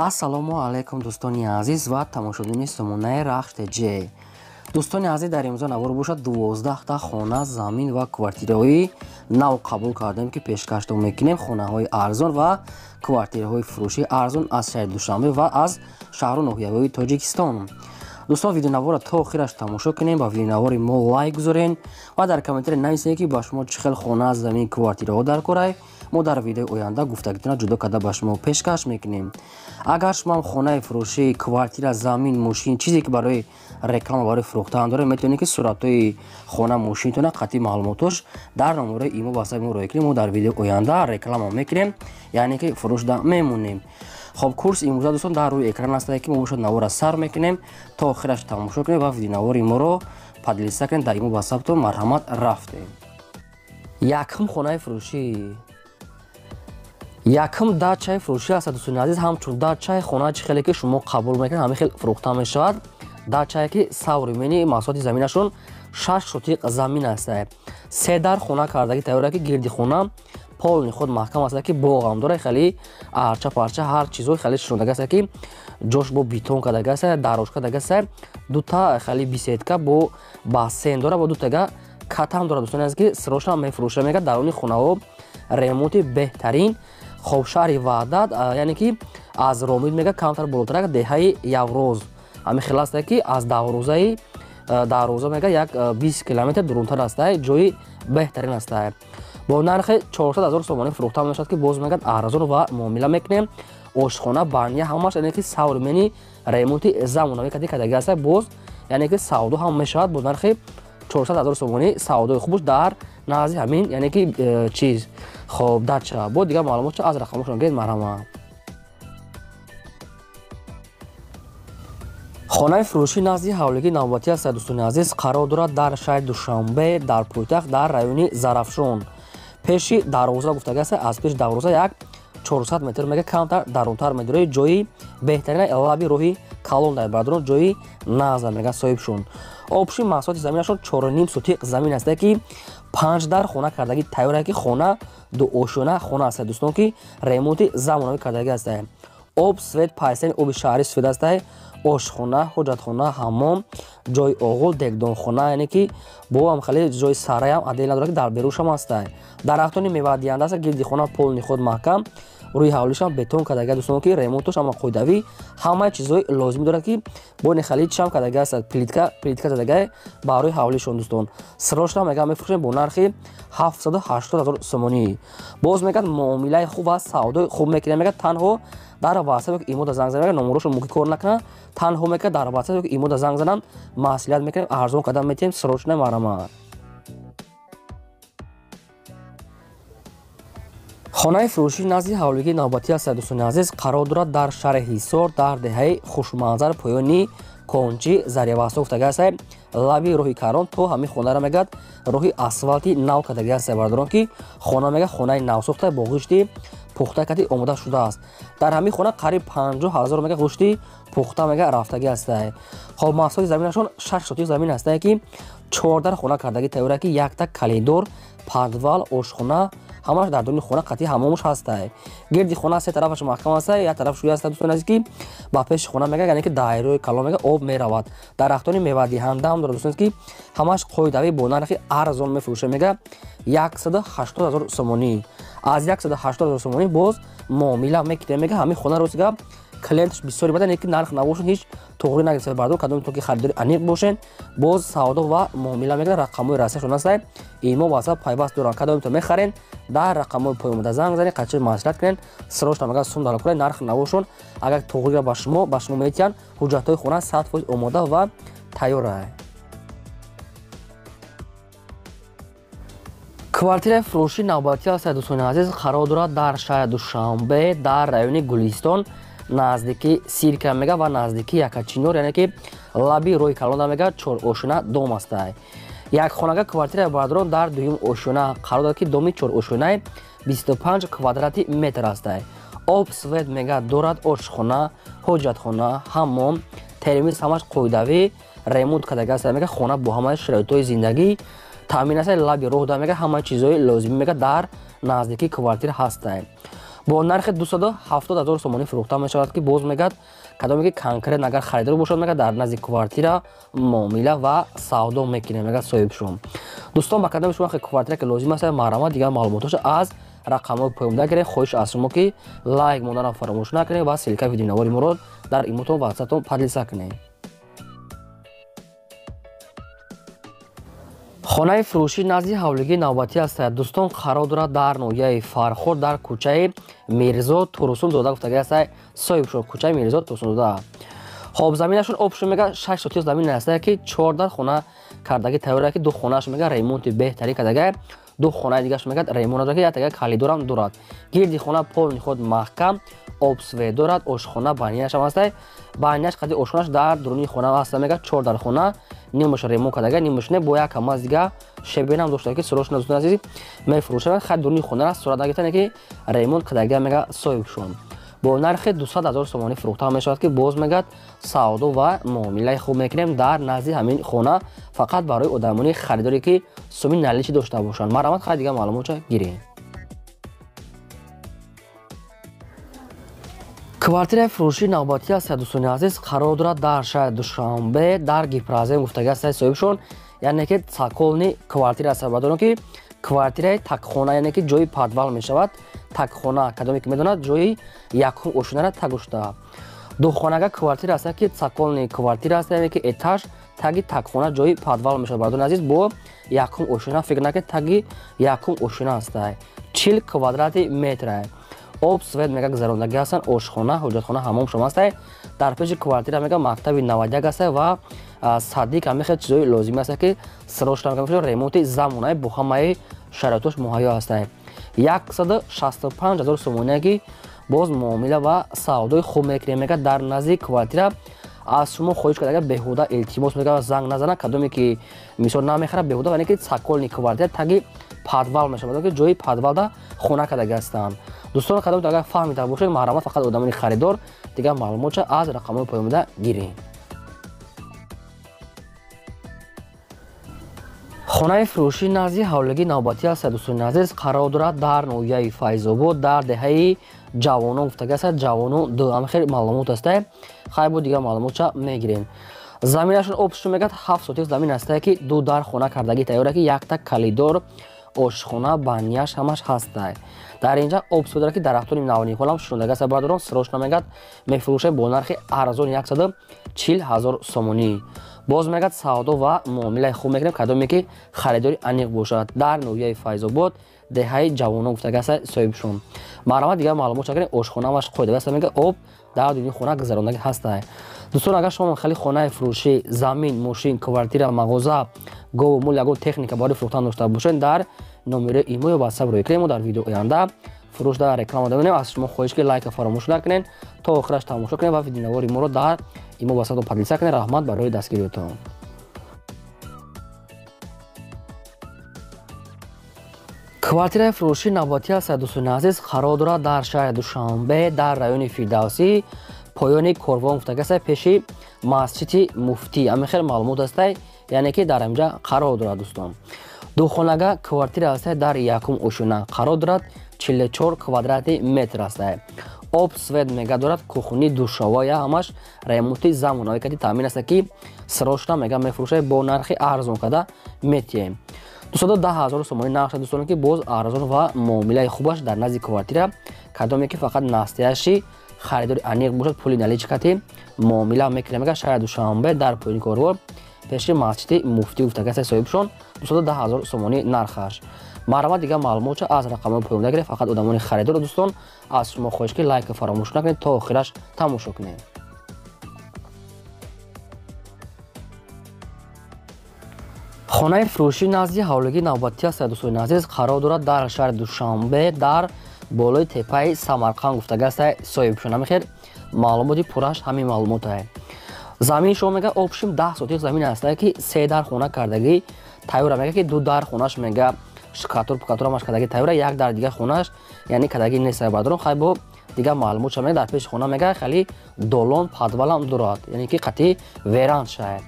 Ассалому алайкум дӯстони азиз ва тамошобинони сомонаи Рахш ТЖ. Дӯстони азиз, дар имрӯза навор бошад 12 та хона, замин ва квартираҳои нав қабул кардем, ки пешкаштон мекунем. Хонаҳои арзон ва квартираҳои фурӯшии арзон аз шаҳри Душанбе ва аз шаҳру ноҳияҳои Тоҷикистон. Дӯстон, видеонаворро то охираш тамошо кунем, ба видеонавори мо лайк гузорен ва дар комментария нависед, ки ба шумо чӣ хел хона, замин, квартираҳо дар корай. Мо дар видеои оянда гуфтагитона ҷудо карда ба шумо пешкаш мекунем. Агар шумо хонаи фурӯшӣ, квартира, замин, мошин, чизе ки барои реклама, барои фурӯхтан доред, метавонед ки суратҳои хона, мошинтона қатъи маълумотош дар номерои имо ватсапи мо роя кунем. Мо дар видеои оянда реклама мекунем, яъне ки фурӯшда мемонем. Хоб, курс имрӯза, дӯстон, дар рӯи экран аст, ки мо бошад навора сар мекунем, то охираш тамошо кунем ва видеонавори моро поделиться кунем дар имо ватсаптон. Марҳамат, рафтем. Якум хонаи фурӯшӣ, якум дачаи фурӯшӣ аст, дӯстони азиз. Ҳамчун дачаи хона чӣ хеле ки шумо қабул мекунед, ҳамин хел фурӯхта мешавад. Дачае ки современи, масоҳати заминашон 6 сотиқ замин аст. Се дар хона кардагӣ тайёра, ки гирди хона полни худ маҳкам аст, ки боғам дорад, хеле арча парча ҳар чизҳои хеле шунодаги аст, ки ҷош бо бетон кардаги аст, дарошка кардаги аст. Дута хеле беседка бо бассейн дорад ва дутага катам дорад, дӯстони азиз, ки сирошам мефурӯша. Мегӯяд, даруни хонаҳо ремонти беҳтарин. Хоб, шаҳри Ваҳдат, яъне ки аз Ромид мега камтар болотарак, деҳаи Явроз ҳамин хел аст, ки аз Даврӯзаи Дарвоза мега як 20 километр дурунтар аст, ҷои беҳтарин аст. Бо нархи 400 ҳазор сомонӣ фурӯхта мешавад, ки боз мегӯяд арзон ва муомила мекунем. Ошхона, баня ҳамаш, яъне ки современи, ремонти замонавӣ кардагӣ аст. Боз яъне ки савдо ҳам мешавад бо нархи 400 ҳазор сомонӣ. Савдои хубш дар назди ҳамин, яъне ки чиз. Хоб, дача бо дигар маълумотча аз рақамошон гиред, марҳамат. Хонаи фурӯшӣ назди ҳавлигии навбатӣ аст, дӯстони азиз, қарор дорад дар шаҳри Душанбе, дар пойтахт, дар райони Зарафшон. Пеши дарвоза гуфтагӣ аст, аз пеши дарвоза як 400 метр мега камтар дарунтар медорад. Ҷои беҳтарина лаби роҳи калон дар бардорон, ҷои наза мега соҳибшон. Обши масоҳати заминашон 4.5 сотиқ замин аст, ки 5 дар хона кардагӣ тайёр, ки хона дуошёна хона аст, дӯстон, ки ремонти замонавӣ кардагӣ аст. Об, свет, пайсани оби шаҳрӣ свет аст. Ошхона, ҳоҷатхона, ҳаммом, ҷои оғул, дегдонхона, яъне ки бо ҳам хеле ҷои сараям отдел дорад, ки дар берушам аст. Дарахтони мевадиҳанда аст, гирди хона полни худ маҳкам, рӯи ҳавлишам бетон кардагӣ, дӯстон, ки ремонтош ҳама қоидавӣ, ҳамаи чизҳои лозимӣ дорад, ки бо ин хеле чам кардагӣ аст, плитка задагӣ барои ҳавлишон, дӯстон. Сирошро мегӯяд мефурӯшем бо нархи 780 ҳазор сомонӣ. Боз мегӯяд муомилаи хуб ва савдои хуб мекунем, мегӯяд танҳо дар ватсап ки имода занг зананд, мегӯяд номерошон мумкин кор накунанд, танҳо мегӯяд дар ватсап ки имода занг зананд, маслиҳат мекунем, арзон карда метиҳем. Срочно, марҳамат. Хонаи фурӯшӣ назди ҳавлигии навбатӣ аст, дӯстони азиз, қарор дорад дар шаҳри Ҳисор, дар деҳаи Хушманзар, поёни Кончи Зарявасто гуфтагӣ аст, лаби роҳи Карон то ҳамин хонаро мегӯяд роҳи асфалти нав кардагӣ аст, бардорон, ки хона мегӯяд хонаи навсохта бо ғишти пухта кардӣ омода шудааст. Дар ҳамин хона қариб 50 ҳазор мега ғишти пухта мега рафтагӣ аст. Хоб, маҳсулоти заминашон 6 сотиқ замин аст, ки 14 хона кардагӣ тайёр, ки якта калидор, подвал, ошхона ҳамаш дар дони хона қатъи ҳамомуш ҳаст. Гирди хона се тарафаш маҳкам аст, як тараф шӯя аст, дӯстони азиз, ки ба пеши хона мега, яъне ки дайрои калон мега об меравад. Дарахтони мевадиҳанда ҳам дорад, дӯстони, ки ҳамаш қоидавӣ бо нархи арзон мефурӯша, мега 180 ҳазор сомонӣ. Аз 180 ҳазор сомонӣ боз муомила мекунем, мега ҳамин хона ростига клиентш бисёре бадан, ки нарх набошад, ҳеҷ туғри нагирифта бардор, кадом то ки харидори аниқ бошен, боз савдо ва муомила мекунад. Рақамҳои расияшон аст, имо ватсап пайваст доранд. Кадом то мехарен, дар рақамҳои поёмода занг занед, қачи маслиҳат кунед, срочно мегӯяд сум дар кунед, нарх набошон агар туғриро ба шумо метиҳанд. Ҳуҷҷатҳои хона 100% омода ва тайёр. Квартираи фурӯшӣ навбатӣ аст, дӯстони азиз, қарор дорад дар шаҳри Душанбе, дар райони Гулистон, наздики Сирка мега ва наздики Якачинор, яъне ки лаби роҳи калонда мега чорошёна дом аст. Як хонага квартираи бардорон дар дуюм ошёна қарор дорад, ки доми чорошёнаи 25 квадрати метр аст. Об, свет мега дорад, ошхона, ҳоҷатхона, ҳаммом, термиз ҳамаш қоидавӣ ремонт кардагӣ аст. Мега хона бо ҳамаи шароитҳои зиндагӣ таъмин аст, лаби роҳ да мега ҳамаи чизҳои лозимӣ мега дар наздикии квартира ҳастанд. Бо нархи 270 000 сомонӣ фурӯхта мешавад, ки боз мегӯяд кадоме ки конкретно агар харидор бошад, мегӯяд дар назди квартира муомила ва савдо мекунем, мегӯяд соҳибшон. Дӯстон, ба кадоме шумо квартира ки лозим аст, марҳамат, дигар маълумотҳоша аз рақамҳои поёнда гиред. Хоҳиш аз шумо ки лайк монданро фаромӯш накунед ва ссылка видеонавори моро дар имотон ватсаптон поделиться кунед. Хонаи фурӯшӣ назди ҳавлигии навбатӣ аст. Дӯстон, қарор дорад дар ноҳияи Фархор дар кӯчаи Мирзо Турсунзода гуфтагӣ аст соҳибшон, кӯчаи Мирзо Турсунзода. Хоб, заминашон обшон мега 6 сотих замин аст, ки 4 хона кардагӣ тайёр, ки ду хонааш мега ремонти беҳтарин кардагӣ, ду хонаи дигараш мегӯяд ремонт дорад, ки яктага калидорам дорад. Гирди хона полни худ маҳкам, обсвет дорад, ошхона банияш ҳам аст. Банияш қади ошхонаш дар дуруни хона аст, мегӯяд 4 дар хона нимаш ремонт кардага, нимаш не, бо як ҳамаз дига шебенам дошта, ки сирош дӯстон азиз мефурӯшанд. Хай, дуруни хонара сурат нагирифтан, ки ремонт кардага, мега соҳибшон. Бо нархи 200 000 сомонӣ фурӯхта мешавад, ки боз мегӯяд савдо ва муомилаи хуб мекунем дар назди ҳамин хона, фақат барои одамони харидоре ки суми наличӣ дошта бошанд. Марҳамат, хай дигар маълумотча гирем. Квартираи фурӯшии навбатӣ аст, дӯстони азиз, қарор дорад дар шаҳри Душанбе дар Гипрозем гуфтагӣ аст соҳибшон, яъне ки цокольный квартира аст. Бадорам ки квартираи такхона, яъне ки ҷои подвал мешавад. Такхона кадоме ки медонад, ҷои якум ошинара тагушта. Духонага квартира аст, ки цокольный квартира аст, яъне ки этаж таги такхона ҷои подвал мешавад. Бардони азиз, бо якум ошина фикр накунед, таги якум ошина аст. 40 квадрати метр. Об свет мега гузарондагӣ ҳастанд, ошхона, ҳоҷатхона, ҳамом шом аст. Дар пеши квартира мега мактаби 91 аст ва садик ҳамин хел чизои лозимӣ аст, ки сирошта ремонти замонаи бо ҳамаи шароитош муҳайё аст. 165 000 сомоние, ки боз муомила ва савдои хуб мекунем, мега дар назди квартира. Аз шумо хоҳиш кард, агар беҳуда илтимос мекунад, занг назанад, кадоме ки мисол намехарад беҳуда, яъне ки цокольный квартира таги подвал мешавад, ки ҷои подвалда хона кардагӣ ҳастанд. Дӯстон, кадоме агар фаҳмида бошед, марҳамат, фақат одамони харидор, дигар маълумотча аз рақамҳои поёнда гиред. Хонаи фурӯшӣ назди ҳавлигии навбатӣ аст, дӯстони азиз, қарор дорад дар ноҳияи Файзобод дар деҳаи Ҷавонон гуфтагӣ аст, Ҷавонон 2. Ҳамин хел маълумот аст. Хай, бо дигар маълумотча мегирем. Заминашон обшон мегӯяд 7 сотих замин аст, ки ду дар хона кардагӣ тайёр, ки якта калидор, ошхона, банияш ҳамаш ҳаст. Дар инҷа об дорад, ки дарахтони навниҳолам шунодагӣ аст. Бардорон, сирош намегӯяд мефурӯшад бо нархи арзон 140 000 сомонӣ. Боз мегӯяд савдо ва муомилаи хуб мекунем, кадоме ки харидори аниқ бошад. Дар ноҳияи Файзобод деҳаи Ҷавонон гуфтагӣ аст соҳибшон. Марҳамат, дигар маълумот чакунед. Ошхона ҳамаш қоидагӣ аст, мегӯяд об дар дуруни хона гузарондагӣ ҳаст. Дӯстон, агар шумо хеле хонаи фурӯшӣ, замин, мошин, квартира, мағоза, гову мул, ягон техника барои фурӯхтан дошта бошед, дар номерои имо ё ватсап рӯй кунед. Мо дар видео оянда фурӯш дар реклама донем. Аз шумо хоҳиш ки лайка фаромӯш накунед, то охираш тамошо кунед ва видеонавори моро дар имо ватсаптон поделиться кунед. Раҳмат барои дастгириятон. Квартираи фурӯшии навбатӣ аст, дӯстони азиз, қарор дорад дар шаҳри Душанбе дар райони Фирдавсӣ поёни корвон гуфтагӣ аст, пеши масҷиди муфтӣ. Ҳамин хел маълумот аст, яъне ки дар инҷа қарор дорад. Дӯстон, духонага квартира аст, дар якум ошёна қарор дорад, 44 квадрати метр аст. Об свет мега дорад, кухни, душовая ҳамаш ремонти замонавӣ кади таъмин аст, ки сирошта мега мефурӯшад бо нархи арзон карда метиҳем. 210 000 сомонӣ нархша, дӯстоне, ки боз арзон ва муомилаи хубаш дар назди квартира. Кадоме ки фақат настоящий харидори аниқ бошад, пули наличӣ кати муомила мекунем, мега шаҳри Душанбе дар поёни корвон пеши масҷиди муфтӣ гуфтагӣ аст соҳибшон, 210 000 сомонӣ нархаш. Марҳамат, дигар маълумотча аз рақамҳои поёнда гиред. Фақат одамони харидор. Дӯстон, аз шумо хоҳиш ки лайка фаромӯш накунед, то охираш тамошо кунед. Хонаи фурӯшӣ назди ҳавлигии навбатӣ аст, дӯстони азиз, қарор дорад дар шаҳри Душанбе дар болои теппаи Самарқанд гуфтагӣ аст соҳибшон. Ҳамин хел маълумоти пурраш ҳамин маълумот аст. Замини шумо мега обшим 10 сотих замин аст, ки 3 дар хона кардагӣ тайёра, мега ки 2 дар хонаш мега шкатур пукатур ҳамаш кардагӣ тайёра, як дар дигар хонаш яъне кардагӣ нест. Бардорон, хай, бо дигар маълумот ша мега дар пеши хона мега хеле долон подвалам дорад, яъне ки қатъи веранд шаҳр.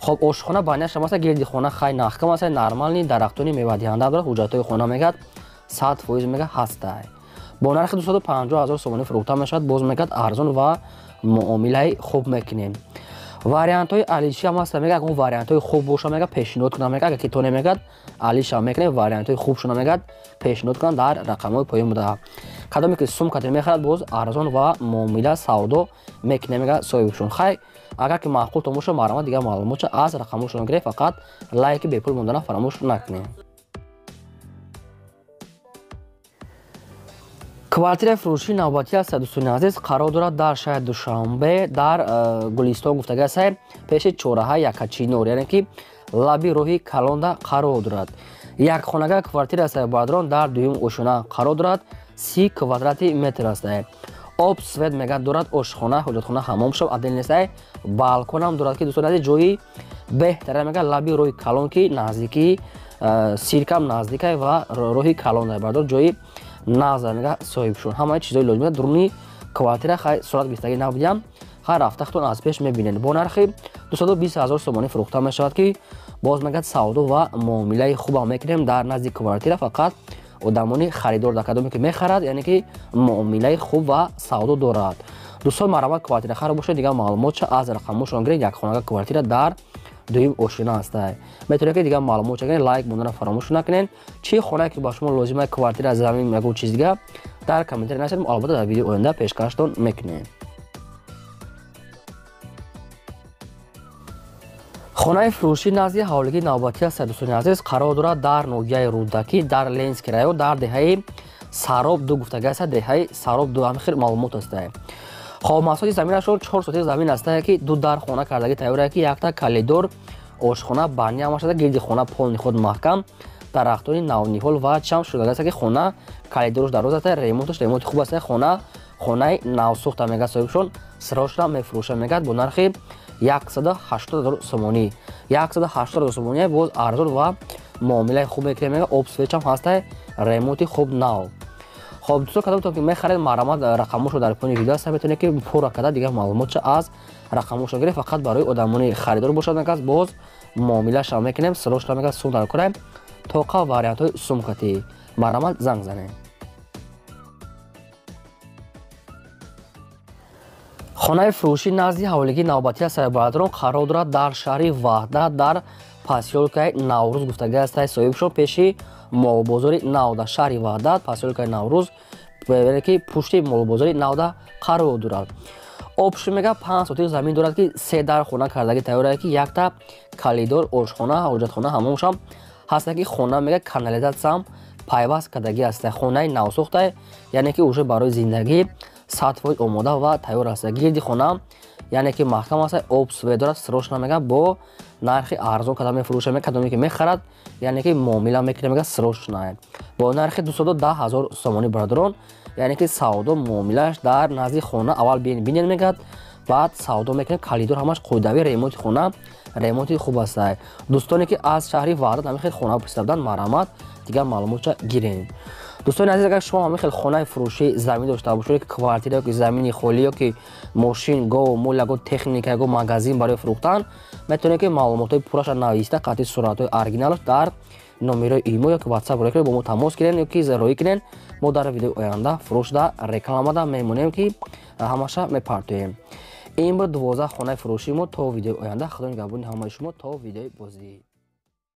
Хоб, ошхона баняш ҳам аст, гирди хона хай нахкам аст, нормални дарахтони мевадиҳанда дорад. Ҳуҷҷатҳои хона мегӯяд 100% мега ҳастай. Бо нархи 250 ҳазор сомонӣ фурӯхта мешавад. Боз мегӯяд арзон ва муомилаи хуб мекунем. Вариантҳои алиши ҳам ҳаст, мегӯяд агар вариантҳои хуб боша, мегӯяд пешниҳод кунам, мегӯяд агар ки то немегӯяд алиша мекунем, вариантҳои хубшона мегӯяд пешниҳод кунам дар рақамҳои поён буда. Кадоме ки сум кати мехарад, боз арзон ва муомила савдо мекунем, мегӯяд соҳибшон. Хай, агар ки маъқултон боша, марҳамат, дигар маълумотша аз рақамҳошон гиред, фақат лайки бепул мондана фаромӯш накунед. Квартираи фурӯшии навбатӣ аст, дӯстони азиз, қарор дорад дар шаҳри Душанбе, дар Гулистон гуфтага аст, пеши чораҳаи Якачинор, яъне ки лаби роҳи калонда қарор дорад. Як хонага квартира аст, бародарон, дар дуюм ошёна қарор дорад, 30 квадрати метр аст. Об, свет мегӯяд дорад, ошхона, ҳоҷатхона, ҳамом шаб отдел нест, балконам дорад, ки дӯстони азиз ҷои беҳтара, мегӯяд лаби роҳи калон, ки наздикии сиркам наздикай ва роҳи калон, бародар, ҷои назар, мега соҳибшон. Ҳамаи чизҳои лозима дуруни квартира. Хай, сурат гирифтагӣ набудям, хай рафтахтон аз пеш мебинед. Бо нархи 220 ҳазор сомонӣ фурӯхта мешавад, ки боз мегӯяд савдо ва муомилаи хубам мекунем дар назди квартира. Фақат одамони харидор дар кадоме ки мехарад, яъне ки муомилаи хуб ва савдо дорад. Дӯстон, марҳамат, квартирахар бошед, дигар маълумотша аз рақамҳошон гиред. Як хонага квартира дар дуюм ошёна аст. Метавонед ки дигар маълумотша гиред, лайк мондана фаромӯш накунед. Чӣ хонае ки ба шумо лозима, квартира, замин, ягон чиз дига, дар комментария нависед, албатта дар видеои оянда пешкаштон мекунем. Хонаи фурӯшӣ назди ҳавлигии навбатӣ аст, дӯстони азиз, қарор дорад дар ноҳияи Рӯдакӣ, дар Ленинский район, дар деҳаи Сароб ду гуфтага аст, деҳаи Сароб ду, ҳамин хел маълумот аст. Хоб, масоҳати заминашон 4 сотих замин аст, ки ду дар хона кардагӣ тайёр, ки якта калидор, ошхона, баня ҳамаш аст, гирди хона полни худ маҳкам, дарахтони навниҳол ва чам шудага аст, ки хона калидорш дароз аст, ремонташ ремонти хуб аст, хона хонаи навсӯхта, мегӯяд соҳибшон, сирошра мефурӯша, мегӯяд бо нархи 180 ҳазор сомонӣ. 180 ҳазор сомонӣ, боз арзон ва муомилаи хуб мекунем, мегӯяд об, свечам ҳаст, ремонти хуб нав. Хоб, дӯстон, кадомтон ки мехаред, марҳамат, рақамҳошро дар поёни видео аст, метавонед ки пурра карда дигар маълумотша аз рақамҳошро гиред. Фақат барои одамони харидор бошад, мегӯяд боз муомилаша мекунем, сирошра, мегӯяд сум дар кунем, тоқа вариантҳои сумкатӣ. Марҳамат, занг занед. Хонаи фурӯшӣ назди ҳавлигии навбатӣ аст, бародарон, қарор дорад дар шаҳри Ваҳдат, дар посёлкаи Наврӯз гуфтага аст, соҳибшон пеши молбозори нав дар шаҳри Ваҳдат, посёлкаи Наврӯз, яъне ки пушти молбозори навда қарор дорад. Обши мега 5 сотих замин дорад, ки се дар хона кардагӣ тайёр, ки якта калидор, ошхона, ҳоҷатхона, ҳамомшам ҳаст, ки хона мега канализатсиям пайваст кардагӣ аст. Хонаи навсохта, яъне ки уже барои зиндагӣ 100% омода ва тайёр аст. Гирди хона, яъне ки маҳкам аст, об, свет дорад, сирошна, мега бо нархи арзон када мефурӯша, кадоме ки мехарад, яъне ки муомила мекунад, мега сирошна бо нархи 210 ҳазор сомонӣ, бародарон, яъне ки савдо муомилааш дар назди хона аввал бинед, мегӯяд баъд савдо мекунем. Калидор ҳамаш қоидавӣ, ремонти хона ремонти хуб аст. Дӯстоне ки аз шаҳри Ваҳдат ҳамин хел хона пурсида буданд, марҳамат, дигар маълумотша гиред. Дӯстони азиз, агар шумо ҳамин хел хонаи фурӯшӣ, замин дошта бошед, ки квартира ёки замини холӣ ёки мошин, гов, мол, ягон техника, ягон магазин барои фурӯхтан, метавонед ки маълумотҳои пурраша нависта қатъи суратҳои оригиналаш дар номерои имо ёки ватсап роӣ кунед, бо мо тамос гиред ёки роӣ кунед. Мо дар видеои оянда фурӯшда рекламада мемонем, ки ҳамаша мепартоем. Ин буд 12 хонаи фурӯшии мо. То видеои оянда, худо нигаҳбони ҳамаи шумо, то видеои бозӣ.